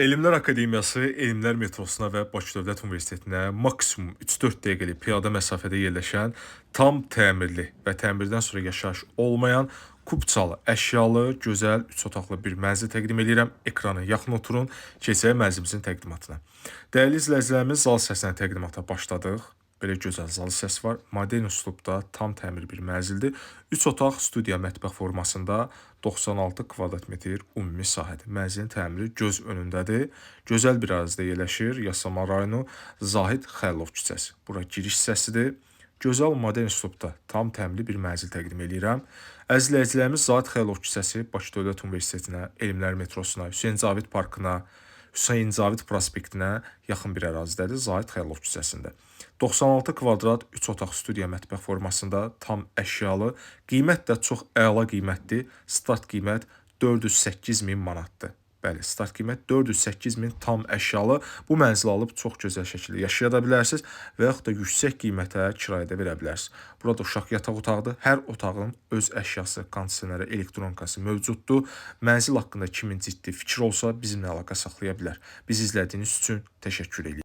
Elmlər Akademiyası, Elmlər metrosuna və Bakı Dövlət Universitetinə maksimum 3-4 dəqiqəlik piyada məsafədə yerləşən, tam təmirli və təmirdən sonra yaşayış olmayan kupçalı, əşyalı, gözəl 3 otaqlı bir mənzil təqdim edirəm. Ekrana yaxın oturun, keçək mənzilimizin təqdimatına. Dəyərli izləyicilərimiz, zal hissəsindən təqdimata başladıq. Belə gözəl zal hissəsi var. Modern üslubda tam təmir bir mənzildir. 3 otaq studiya mətbəx formasında 96 kvadrat metr ümumi sahədir. Mənzilin təmiri göz önündədir. Gözəl bir ərazidə yerləşir. Yasamal rayonu Zahid Xəlilov küçəsi. Bura giriş hissəsidir. Gözəl modern üslubda tam təmirli bir mənzil təqdim eləyirəm. Əziz izləyicilərimiz, Zahid Xəlilov küçəsi Bakı Dövlət Universitetinə, Elmlər metrosuna, Hüseyn Cavid parkına, Hüseyn Cavid prospektinə yaxın bir ərazidədir, Zahid Xəlilov küçəsində. 96 kvadrat 3 otaq studiya mətbəx formasında tam əşyalı, qiymət də çox əla qiymətdir. Start qiymət 408 min manatdır. Bəli, start qiymət 408 min tam əşyalı. Bu mənzili alıb çox gözəl şəkildə yaşaya da bilərsiniz və yaxud da yüksək qiymətə kirayə də verə bilərsiniz. Burada uşaq yataq otağıdır. Hər otağın öz əşyası, kondisioneri, elektronikası mövcuddur. Mənzil haqqında kimin ciddi fikri olsa bizimlə əlaqə saxlaya bilər. Bizi izlədiyiniz üçün təşəkkür edirik.